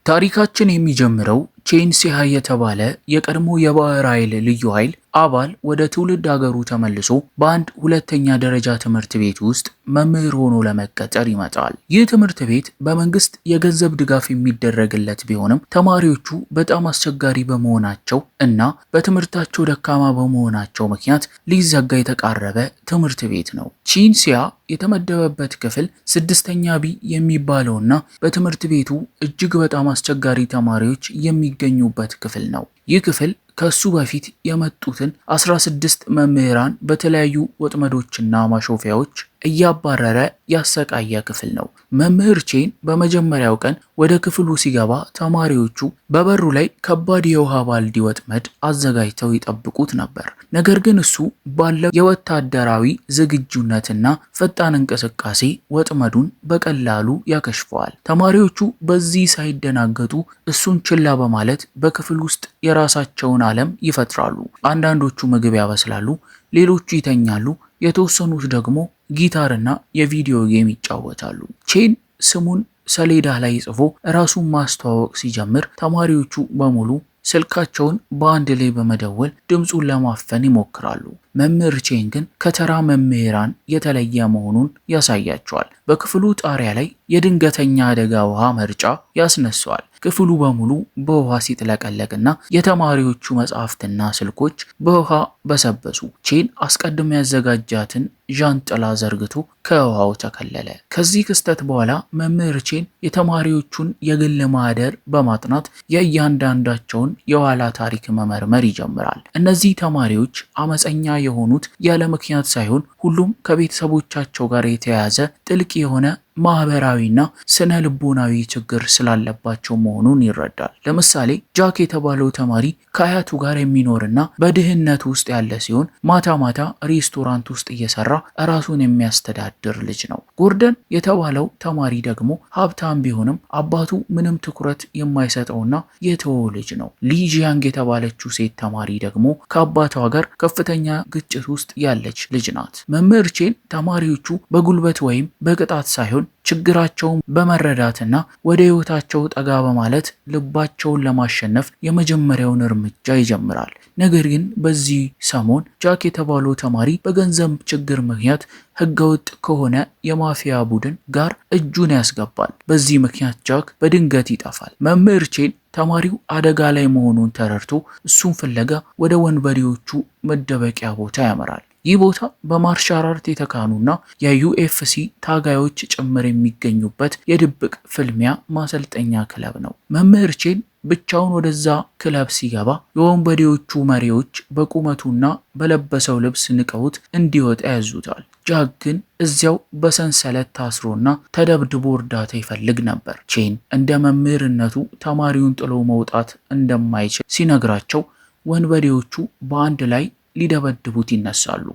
ታሪካችን የሚጀምረው ቼን ሲሃ የተባለ የቀድሞ የባህር ኃይል ልዩ ኃይል አባል ወደ ትውልድ ሀገሩ ተመልሶ በአንድ ሁለተኛ ደረጃ ትምህርት ቤት ውስጥ መምህር ሆኖ ለመቀጠር ይመጣል። ይህ ትምህርት ቤት በመንግስት የገንዘብ ድጋፍ የሚደረግለት ቢሆንም ተማሪዎቹ በጣም አስቸጋሪ በመሆናቸው እና በትምህርታቸው ደካማ በመሆናቸው ምክንያት ሊዘጋ የተቃረበ ትምህርት ቤት ነው። ቼን ሲያ የተመደበበት ክፍል ስድስተኛ ቢ የሚባለውና በትምህርት ቤቱ እጅግ በጣም አስቸጋሪ ተማሪዎች የሚገኙበት ክፍል ነው። ይህ ክፍል ከሱ በፊት የመጡትን 16 መምህራን በተለያዩ ወጥመዶችና ማሾፊያዎች እያባረረ ያሰቃየ ክፍል ነው። መምህር ቼን በመጀመሪያው ቀን ወደ ክፍሉ ሲገባ ተማሪዎቹ በበሩ ላይ ከባድ የውሃ ባልዲ ወጥመድ አዘጋጅተው ይጠብቁት ነበር። ነገር ግን እሱ ባለው የወታደራዊ ዝግጁነትና ፈጣን እንቅስቃሴ ወጥመዱን በቀላሉ ያከሽፈዋል። ተማሪዎቹ በዚህ ሳይደናገጡ እሱን ችላ በማለት በክፍል ውስጥ የራሳቸውን ዓለም ይፈጥራሉ። አንዳንዶቹ ምግብ ያበስላሉ፣ ሌሎቹ ይተኛሉ፣ የተወሰኑት ደግሞ ጊታርና የ video game ይጫወታሉ። ቼን ስሙን ሰሌዳ ላይ ጽፎ ራሱን ማስተዋወቅ ሲጀምር ተማሪዎቹ በሙሉ ስልካቸውን በአንድ ላይ በመደወል ድምፁን ለማፈን ይሞክራሉ። መምህር ቼን ግን ከተራ መምህራን የተለየ መሆኑን ያሳያቸዋል። በክፍሉ ጣሪያ ላይ የድንገተኛ አደጋ ውሃ መርጫ ያስነሳዋል። ክፍሉ በሙሉ በውሃ ሲጥለቀለቅና የተማሪዎቹ መጽሐፍትና ስልኮች በውሃ በሰበሱ። ቼን አስቀድሞ ያዘጋጃትን ዣንጥላ ዘርግቶ ከውሃው ተከለለ። ከዚህ ክስተት በኋላ መምህር ቼን የተማሪዎቹን የግል ማህደር በማጥናት የእያንዳንዳቸውን የኋላ ታሪክ መመርመር ይጀምራል። እነዚህ ተማሪዎች አመፀኛ የሆኑት ያለ ምክንያት ሳይሆን ሁሉም ከቤተሰቦቻቸው ጋር የተያያዘ ጥልቅ የሆነ ማህበራዊና ስነ ልቦናዊ ችግር ስላለባቸው መሆኑን ይረዳል። ለምሳሌ ጃክ የተባለው ተማሪ ከአያቱ ጋር የሚኖርና በድህነት ውስጥ ያለ ሲሆን ማታ ማታ ሬስቶራንት ውስጥ እየሰራ ራሱን የሚያስተዳድር ልጅ ነው። ጎርደን የተባለው ተማሪ ደግሞ ሀብታም ቢሆንም አባቱ ምንም ትኩረት የማይሰጠውና የተወው ልጅ ነው። ሊ ጂያንግ የተባለችው ሴት ተማሪ ደግሞ ከአባቷ ጋር ከፍተኛ ግጭት ውስጥ ያለች ልጅ ናት። መምህር ቼን ተማሪዎቹ በጉልበት ወይም በቅጣት ሳይሆን ችግራቸውን በመረዳትና ወደ ሕይወታቸው ጠጋ በማለት ልባቸውን ለማሸነፍ የመጀመሪያውን እርምጃ ይጀምራል። ነገር ግን በዚህ ሰሞን ጃክ የተባለው ተማሪ በገንዘብ ችግር ምክንያት ህገወጥ ከሆነ የማፊያ ቡድን ጋር እጁን ያስገባል። በዚህ ምክንያት ጃክ በድንገት ይጠፋል። መምህር ቼን ተማሪው አደጋ ላይ መሆኑን ተረድቶ እሱን ፍለጋ ወደ ወንበዴዎቹ መደበቂያ ቦታ ያመራል። ይህ ቦታ በ martial art የተካኑና የ UFC ታጋዮች ጭምር የሚገኙበት የድብቅ ፍልሚያ ማሰልጠኛ ክለብ ነው። መምህር ቼን ብቻውን ወደዛ ክለብ ሲገባ የወንበዴዎቹ መሪዎች በቁመቱና በለበሰው ልብስ ንቀውት እንዲወጣ ያዙታል። ጃክ ግን እዚያው በሰንሰለት ታስሮና ተደብድቦ እርዳታ ይፈልግ ነበር። ቼን እንደ መምህርነቱ ተማሪውን ጥሎ መውጣት እንደማይችል ሲነግራቸው ወንበዴዎቹ በአንድ ላይ ሊደበድቡት ይነሳሉ።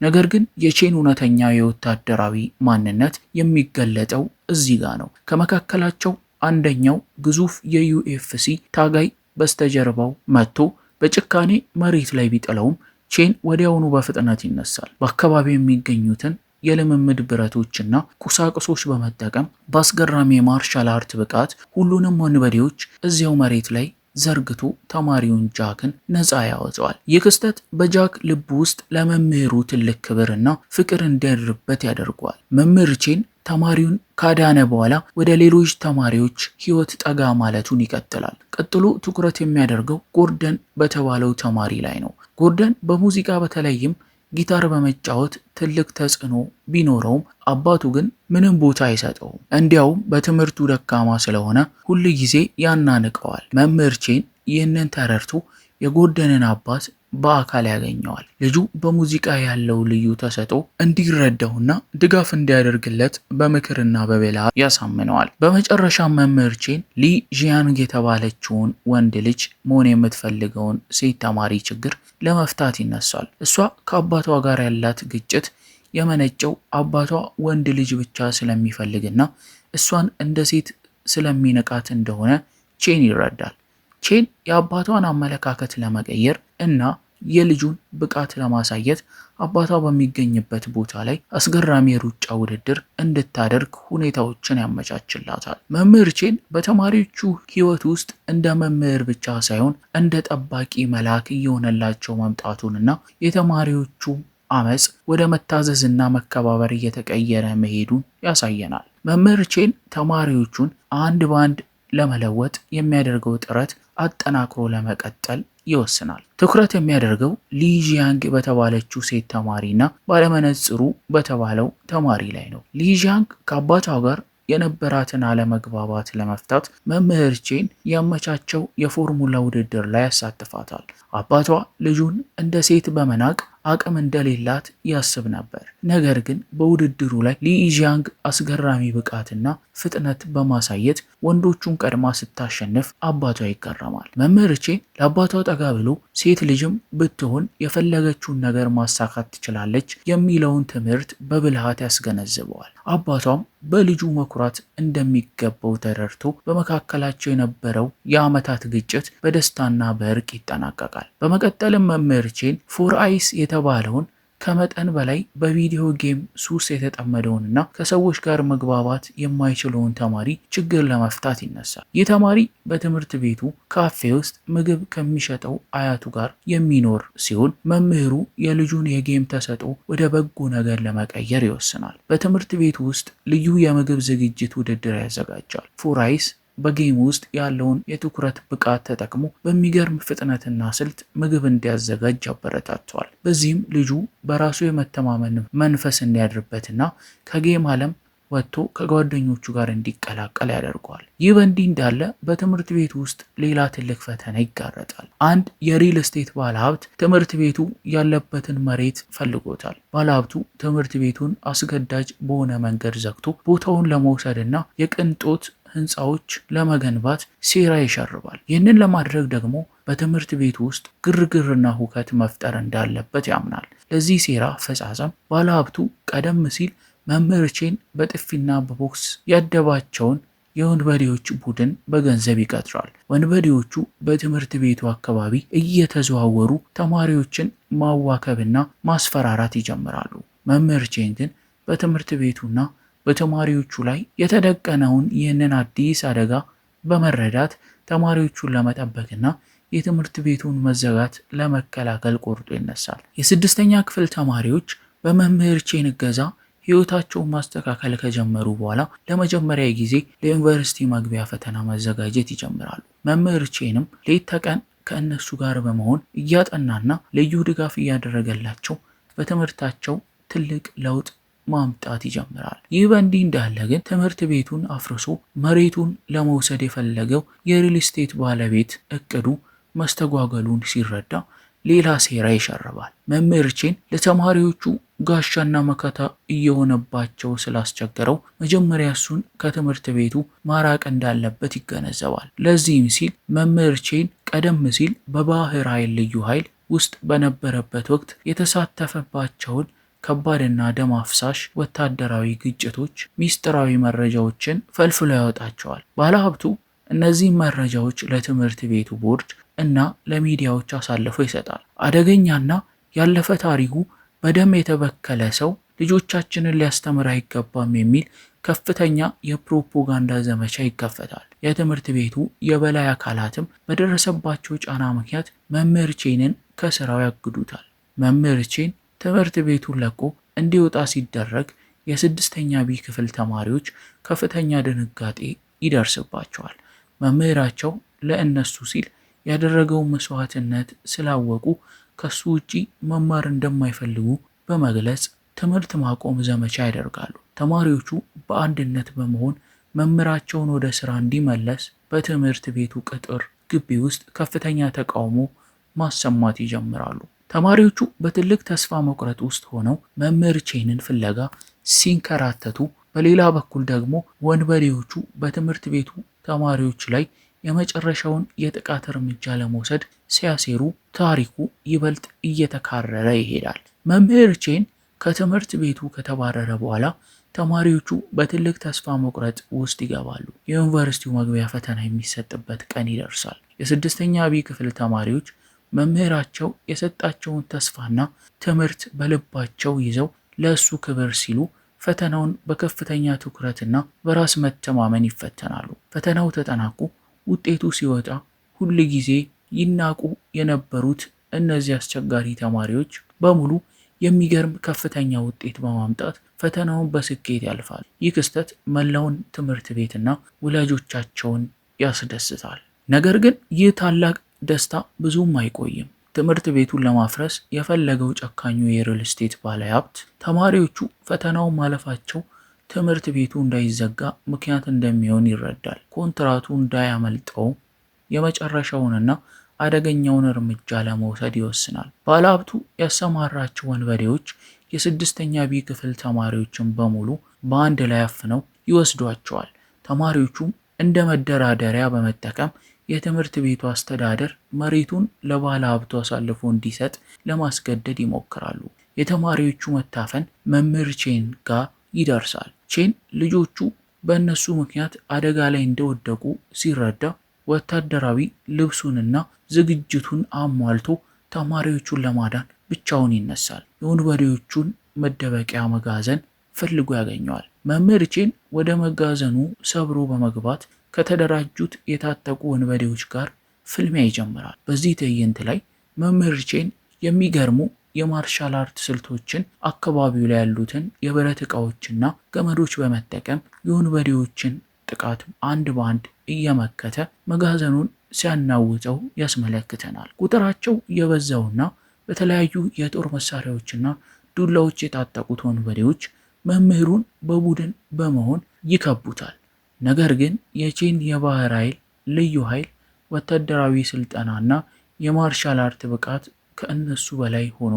ነገር ግን የቼን እውነተኛ የወታደራዊ ማንነት የሚገለጠው እዚህ ጋር ነው። ከመካከላቸው አንደኛው ግዙፍ የ UFC ታጋይ በስተጀርባው መጥቶ በጭካኔ መሬት ላይ ቢጥለውም ቼን ወዲያውኑ በፍጥነት ይነሳል። በአካባቢው የሚገኙትን የልምምድ ብረቶችና ቁሳቁሶች በመጠቀም በአስገራሚ የ martial art ብቃት ሁሉንም ወንበዴዎች እዚያው መሬት ላይ ዘርግቶ ተማሪውን ጃክን ነፃ ያወጣዋል። ይህ ክስተት በጃክ ልብ ውስጥ ለመምህሩ ትልቅ ክብርና ፍቅር እንዲያድርበት ያደርገዋል። መምህር ቼን ተማሪውን ካዳነ በኋላ ወደ ሌሎች ተማሪዎች ሕይወት ጠጋ ማለቱን ይቀጥላል። ቀጥሎ ትኩረት የሚያደርገው ጎርደን በተባለው ተማሪ ላይ ነው። ጎርደን በሙዚቃ በተለይም ጊታር በመጫወት ትልቅ ተጽዕኖ ቢኖረውም አባቱ ግን ምንም ቦታ አይሰጠውም። እንዲያውም በትምህርቱ ደካማ ስለሆነ ሁል ጊዜ ያናንቀዋል። መምህር ቼን ይህንን ተረድቶ የጎርደንን አባት በአካል ያገኘዋል። ልጁ በሙዚቃ ያለው ልዩ ተሰጥኦ እንዲረዳውና ድጋፍ እንዲያደርግለት በምክርና በብልሃት ያሳምነዋል። በመጨረሻ መምህር ቼን ሊ ዢያንግ የተባለችውን ወንድ ልጅ መሆን የምትፈልገውን ሴት ተማሪ ችግር ለመፍታት ይነሳል። እሷ ከአባቷ ጋር ያላት ግጭት የመነጨው አባቷ ወንድ ልጅ ብቻ ስለሚፈልግና እሷን እንደ ሴት ስለሚንቃት እንደሆነ ቼን ይረዳል። ቼን የአባቷን አመለካከት ለመቀየር እና የልጁን ብቃት ለማሳየት አባቷ በሚገኝበት ቦታ ላይ አስገራሚ የሩጫ ውድድር እንድታደርግ ሁኔታዎችን ያመቻችላታል። መምህር ቼን በተማሪዎቹ ሕይወት ውስጥ እንደ መምህር ብቻ ሳይሆን እንደ ጠባቂ መልአክ እየሆነላቸው መምጣቱንና የተማሪዎቹ አመፅ ወደ መታዘዝና መከባበር እየተቀየረ መሄዱን ያሳየናል። መምህር ቼን ተማሪዎቹን አንድ በአንድ ለመለወጥ የሚያደርገው ጥረት አጠናክሮ ለመቀጠል ይወስናል። ትኩረት የሚያደርገው ሊጂያንግ በተባለችው ሴት ተማሪና ባለመነጽሩ በተባለው ተማሪ ላይ ነው። ሊጂያንግ ከአባቷ ጋር የነበራትን አለመግባባት ለመፍታት መምህር ቼን ያመቻቸው የፎርሙላ ውድድር ላይ ያሳትፋታል። አባቷ ልጁን እንደ ሴት በመናቅ አቅም እንደሌላት ያስብ ነበር። ነገር ግን በውድድሩ ላይ ሊጂያንግ አስገራሚ ብቃትና ፍጥነት በማሳየት ወንዶቹን ቀድማ ስታሸንፍ አባቷ ይገረማል። መምህር ቼን ለአባቷ ጠጋ ብሎ ሴት ልጅም ብትሆን የፈለገችውን ነገር ማሳካት ትችላለች የሚለውን ትምህርት በብልሃት ያስገነዝበዋል። አባቷም በልጁ መኩራት እንደሚገባው ተረድቶ በመካከላቸው የነበረው የዓመታት ግጭት በደስታና በእርቅ ይጠናቀቃል። በመቀጠልም መምህር ቼን ፎር አይስ የተባለውን ከመጠን በላይ በ video game ሱስ የተጠመደውንና ከሰዎች ጋር መግባባት የማይችለውን ተማሪ ችግር ለመፍታት ይነሳል። ይህ ተማሪ በትምህርት ቤቱ ካፌ ውስጥ ምግብ ከሚሸጠው አያቱ ጋር የሚኖር ሲሆን መምህሩ የልጁን የ game ተሰጥኦ ወደ በጎ ነገር ለመቀየር ይወስናል። በትምህርት ቤቱ ውስጥ ልዩ የምግብ ዝግጅት ውድድር ያዘጋጃል። ፎር አይስ በ game ውስጥ ያለውን የትኩረት ብቃት ተጠቅሞ በሚገርም ፍጥነትና ስልት ምግብ እንዲያዘጋጅ ያበረታተዋል። በዚህም ልጁ በራሱ የመተማመን መንፈስ እንዲያድርበትና ከ game ዓለም ወጥቶ ከጓደኞቹ ጋር እንዲቀላቀል ያደርገዋል። ይህ በእንዲህ እንዳለ በትምህርት ቤቱ ውስጥ ሌላ ትልቅ ፈተና ይጋረጣል። አንድ የ real estate ባለሀብት ትምህርት ቤቱ ያለበትን መሬት ፈልጎታል። ባለሀብቱ ትምህርት ቤቱን አስገዳጅ በሆነ መንገድ ዘግቶ ቦታውን ለመውሰድና የቅንጦት ህንፃዎች ለመገንባት ሴራ ይሸርባል። ይህንን ለማድረግ ደግሞ በትምህርት ቤቱ ውስጥ ግርግርና ሁከት መፍጠር እንዳለበት ያምናል። ለዚህ ሴራ አፈጻጸም ባለሀብቱ ቀደም ሲል መምህር ቼን በጥፊና በቦክስ ያደባቸውን የወንበዴዎች ቡድን በገንዘብ ይቀጥራል። ወንበዴዎቹ በትምህርት ቤቱ አካባቢ እየተዘዋወሩ ተማሪዎችን ማዋከብና ማስፈራራት ይጀምራሉ። መምህር ቼን ግን በትምህርት ቤቱና በተማሪዎቹ ላይ የተደቀነውን ይህንን አዲስ አደጋ በመረዳት ተማሪዎቹን ለመጠበቅና የትምህርት ቤቱን መዘጋት ለመከላከል ቆርጦ ይነሳል። የስድስተኛ ክፍል ተማሪዎች በመምህር ቼን እገዛ ሕይወታቸውን ማስተካከል ከጀመሩ በኋላ ለመጀመሪያ ጊዜ ለዩኒቨርሲቲ መግቢያ ፈተና መዘጋጀት ይጀምራሉ። መምህር ቼንም ሌት ተቀን ከእነሱ ጋር በመሆን እያጠናና ልዩ ድጋፍ እያደረገላቸው በትምህርታቸው ትልቅ ለውጥ ማምጣት ይጀምራል። ይህ በእንዲህ እንዳለ ግን ትምህርት ቤቱን አፍርሶ መሬቱን ለመውሰድ የፈለገው የ real estate ባለቤት እቅዱ መስተጓገሉን ሲረዳ ሌላ ሴራ ይሸርባል። መምህር ቼን ለተማሪዎቹ ጋሻና መከታ እየሆነባቸው ስላስቸገረው መጀመሪያ እሱን ከትምህርት ቤቱ ማራቅ እንዳለበት ይገነዘባል። ለዚህም ሲል መምህር ቼን ቀደም ሲል በባህር ኃይል ልዩ ኃይል ውስጥ በነበረበት ወቅት የተሳተፈባቸውን ከባድና ደም አፍሳሽ ወታደራዊ ግጭቶች ሚስጥራዊ መረጃዎችን ፈልፍሎ ያወጣቸዋል። ባለሀብቱ እነዚህ መረጃዎች ለትምህርት ቤቱ ቦርድ እና ለሚዲያዎች አሳልፎ ይሰጣል። አደገኛና ያለፈ ታሪኩ በደም የተበከለ ሰው ልጆቻችንን ሊያስተምር አይገባም የሚል ከፍተኛ የፕሮፓጋንዳ ዘመቻ ይከፈታል። የትምህርት ቤቱ የበላይ አካላትም በደረሰባቸው ጫና ምክንያት መምህር ቼንን ከስራው ያግዱታል። መምህር ቼን ትምህርት ቤቱን ለቆ እንዲወጣ ሲደረግ የስድስተኛ ቢ ክፍል ተማሪዎች ከፍተኛ ድንጋጤ ይደርስባቸዋል። መምህራቸው ለእነሱ ሲል ያደረገውን መስዋዕትነት ስላወቁ ከሱ ውጪ መማር እንደማይፈልጉ በመግለጽ ትምህርት ማቆም ዘመቻ ያደርጋሉ። ተማሪዎቹ በአንድነት በመሆን መምህራቸውን ወደ ስራ እንዲመለስ በትምህርት ቤቱ ቅጥር ግቢ ውስጥ ከፍተኛ ተቃውሞ ማሰማት ይጀምራሉ። ተማሪዎቹ በትልቅ ተስፋ መቁረጥ ውስጥ ሆነው መምህር ቼንን ፍለጋ ሲንከራተቱ፣ በሌላ በኩል ደግሞ ወንበዴዎቹ በትምህርት ቤቱ ተማሪዎች ላይ የመጨረሻውን የጥቃት እርምጃ ለመውሰድ ሲያሴሩ ታሪኩ ይበልጥ እየተካረረ ይሄዳል። መምህር ቼን ከትምህርት ቤቱ ከተባረረ በኋላ ተማሪዎቹ በትልቅ ተስፋ መቁረጥ ውስጥ ይገባሉ። የዩኒቨርሲቲው መግቢያ ፈተና የሚሰጥበት ቀን ይደርሳል። የስድስተኛ ቢ ክፍል ተማሪዎች መምህራቸው የሰጣቸውን ተስፋና ትምህርት በልባቸው ይዘው ለእሱ ክብር ሲሉ ፈተናውን በከፍተኛ ትኩረትና በራስ መተማመን ይፈተናሉ። ፈተናው ተጠናቆ ውጤቱ ሲወጣ ሁል ጊዜ ይናቁ የነበሩት እነዚህ አስቸጋሪ ተማሪዎች በሙሉ የሚገርም ከፍተኛ ውጤት በማምጣት ፈተናውን በስኬት ያልፋል። ይህ ክስተት መላውን ትምህርት ቤትና ወላጆቻቸውን ያስደስታል። ነገር ግን ይህ ታላቅ ደስታ ብዙም አይቆይም። ትምህርት ቤቱን ለማፍረስ የፈለገው ጨካኙ የሪል ስቴት ባለሀብት ተማሪዎቹ ፈተናውን ማለፋቸው ትምህርት ቤቱ እንዳይዘጋ ምክንያት እንደሚሆን ይረዳል። ኮንትራቱ እንዳያመልጠው የመጨረሻውንና አደገኛውን እርምጃ ለመውሰድ ይወስናል። ባለሀብቱ ያሰማራቸው ወንበዴዎች የስድስተኛ ቢ ክፍል ተማሪዎችን በሙሉ በአንድ ላይ አፍነው ይወስዷቸዋል። ተማሪዎቹም እንደ መደራደሪያ በመጠቀም የትምህርት ቤቱ አስተዳደር መሬቱን ለባለ ሀብቱ አሳልፎ እንዲሰጥ ለማስገደድ ይሞክራሉ። የተማሪዎቹ መታፈን መምህር ቼን ጋር ይደርሳል። ቼን ልጆቹ በእነሱ ምክንያት አደጋ ላይ እንደወደቁ ሲረዳ ወታደራዊ ልብሱንና ዝግጅቱን አሟልቶ ተማሪዎቹን ለማዳን ብቻውን ይነሳል። የወንበዴዎቹን መደበቂያ መጋዘን ፈልጎ ያገኘዋል። መምህር ቼን ወደ መጋዘኑ ሰብሮ በመግባት ከተደራጁት የታጠቁ ወንበዴዎች ጋር ፍልሚያ ይጀምራል። በዚህ ትዕይንት ላይ መምህር ቼን የሚገርሙ የ martial art ስልቶችን፣ አካባቢው ላይ ያሉትን የብረት ዕቃዎችና ገመዶች በመጠቀም የወንበዴዎችን ጥቃት አንድ በአንድ እየመከተ መጋዘኑን ሲያናውጠው ያስመለክተናል። ቁጥራቸው የበዛውና በተለያዩ የጦር መሳሪያዎችና ዱላዎች የታጠቁት ወንበዴዎች መምህሩን በቡድን በመሆን ይከቡታል። ነገር ግን የቼን የባህር ኃይል ልዩ ኃይል ወታደራዊ ስልጠናና የ martial art ብቃት ከእነሱ በላይ ሆኖ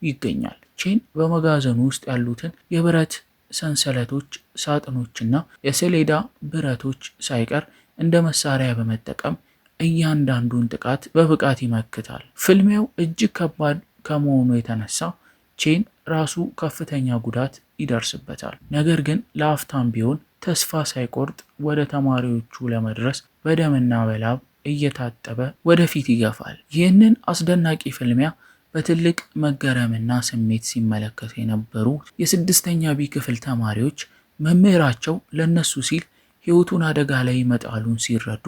ይገኛል። ቼን በመጋዘኑ ውስጥ ያሉትን የብረት ሰንሰለቶች፣ ሳጥኖችና የሰሌዳ ብረቶች ሳይቀር እንደ መሳሪያ በመጠቀም እያንዳንዱን ጥቃት በብቃት ይመክታል። ፍልሚያው እጅግ ከባድ ከመሆኑ የተነሳ ቼን ራሱ ከፍተኛ ጉዳት ይደርስበታል። ነገር ግን ለአፍታም ቢሆን ተስፋ ሳይቆርጥ ወደ ተማሪዎቹ ለመድረስ በደምና በላብ እየታጠበ ወደፊት ይገፋል። ይህንን አስደናቂ ፍልሚያ በትልቅ መገረምና ስሜት ሲመለከቱ የነበሩ የስድስተኛ ቢ ክፍል ተማሪዎች መምህራቸው ለነሱ ሲል ሕይወቱን አደጋ ላይ መጣሉን ሲረዱ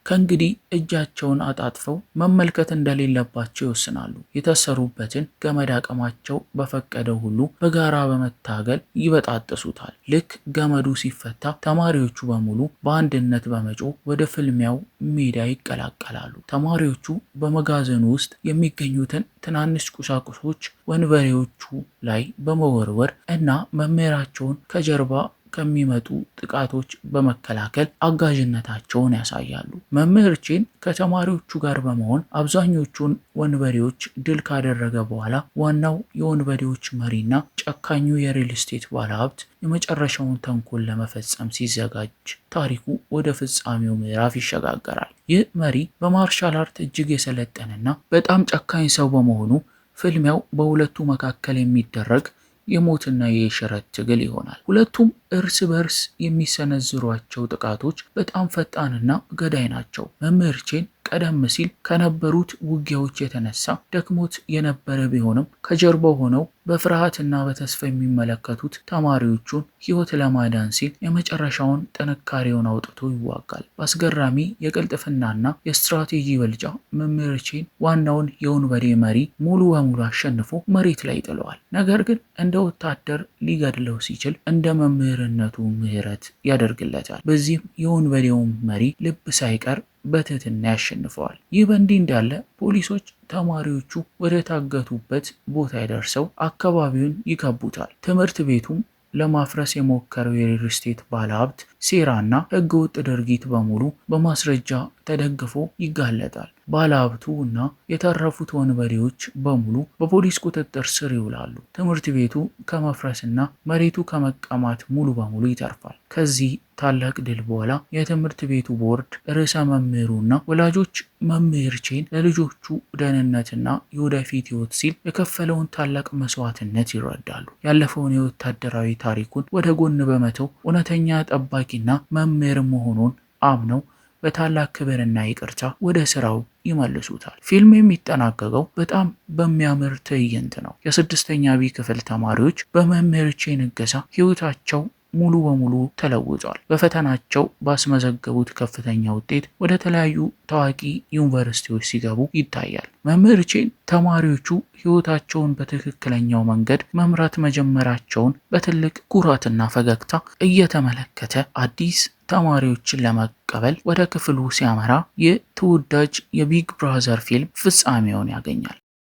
ከእንግዲህ እጃቸውን አጣጥፈው መመልከት እንደሌለባቸው ይወስናሉ። የታሰሩበትን ገመድ አቅማቸው በፈቀደው ሁሉ በጋራ በመታገል ይበጣጥሱታል። ልክ ገመዱ ሲፈታ ተማሪዎቹ በሙሉ በአንድነት በመጮህ ወደ ፍልሚያው ሜዳ ይቀላቀላሉ። ተማሪዎቹ በመጋዘኑ ውስጥ የሚገኙትን ትናንሽ ቁሳቁሶች ወንበዴዎቹ ላይ በመወርወር እና መምህራቸውን ከጀርባ ከሚመጡ ጥቃቶች በመከላከል አጋዥነታቸውን ያሳያሉ። መምህር ቼን ከተማሪዎቹ ጋር በመሆን አብዛኞቹን ወንበዴዎች ድል ካደረገ በኋላ ዋናው የወንበዴዎች መሪና ጨካኙ የሪል ስቴት ባለሀብት የመጨረሻውን ተንኮል ለመፈጸም ሲዘጋጅ ታሪኩ ወደ ፍጻሜው ምዕራፍ ይሸጋገራል። ይህ መሪ በ martial art እጅግ የሰለጠነና በጣም ጨካኝ ሰው በመሆኑ ፍልሚያው በሁለቱ መካከል የሚደረግ የሞትና የሽረት ትግል ይሆናል። ሁለቱም እርስ በርስ የሚሰነዝሯቸው ጥቃቶች በጣም ፈጣንና ገዳይ ናቸው። መምህር ቼን ቀደም ሲል ከነበሩት ውጊያዎች የተነሳ ደክሞት የነበረ ቢሆንም ከጀርባው ሆነው በፍርሃትና በተስፋ የሚመለከቱት ተማሪዎቹን ሕይወት ለማዳን ሲል የመጨረሻውን ጥንካሬውን አውጥቶ ይዋጋል። በአስገራሚ የቅልጥፍናና የስትራቴጂ ብልጫ መምህር ቼን ዋናውን የወንበዴ መሪ ሙሉ በሙሉ አሸንፎ መሬት ላይ ይጥለዋል። ነገር ግን እንደ ወታደር ሊገድለው ሲችል እንደ መምህርነቱ ምህረት ያደርግለታል። በዚህም የወንበዴውን መሪ ልብ ሳይቀር በትህትና ያሸንፈዋል። ይህ በእንዲህ እንዳለ ፖሊሶች ተማሪዎቹ ወደ ታገቱበት ቦታ ደርሰው አካባቢውን ይከቡታል። ትምህርት ቤቱም ለማፍረስ የሞከረው የሪል ስቴት ባለሀብት ሴራና ሕገወጥ ድርጊት በሙሉ በማስረጃ ተደግፎ ይጋለጣል። ባለሀብቱ እና የተረፉት ወንበዴዎች በሙሉ በፖሊስ ቁጥጥር ስር ይውላሉ። ትምህርት ቤቱ ከመፍረስና መሬቱ ከመቀማት ሙሉ በሙሉ ይተርፋል። ከዚህ ታላቅ ድል በኋላ የትምህርት ቤቱ ቦርድ፣ ርዕሰ መምህሩና ወላጆች መምህር ቼን ለልጆቹ ደህንነትና የወደፊት ሕይወት ሲል የከፈለውን ታላቅ መስዋዕትነት ይረዳሉ። ያለፈውን የወታደራዊ ታሪኩን ወደ ጎን በመተው እውነተኛ ጠባቂና መምህር መሆኑን አምነው በታላቅ ክብርና ይቅርታ ወደ ስራው ይመልሱታል። ፊልም የሚጠናቀቀው በጣም በሚያምር ትዕይንት ነው። የስድስተኛ ቢ ክፍል ተማሪዎች በመምህር ቼን እገዛ ህይወታቸው ሙሉ በሙሉ ተለውጧል። በፈተናቸው ባስመዘገቡት ከፍተኛ ውጤት ወደ ተለያዩ ታዋቂ ዩኒቨርሲቲዎች ሲገቡ ይታያል። መምህር ቼን ተማሪዎቹ ህይወታቸውን በትክክለኛው መንገድ መምራት መጀመራቸውን በትልቅ ኩራትና ፈገግታ እየተመለከተ አዲስ ተማሪዎችን ለመቀበል ወደ ክፍሉ ሲያመራ ይህ ተወዳጅ የ Big Brother ፊልም ፍጻሜውን ያገኛል።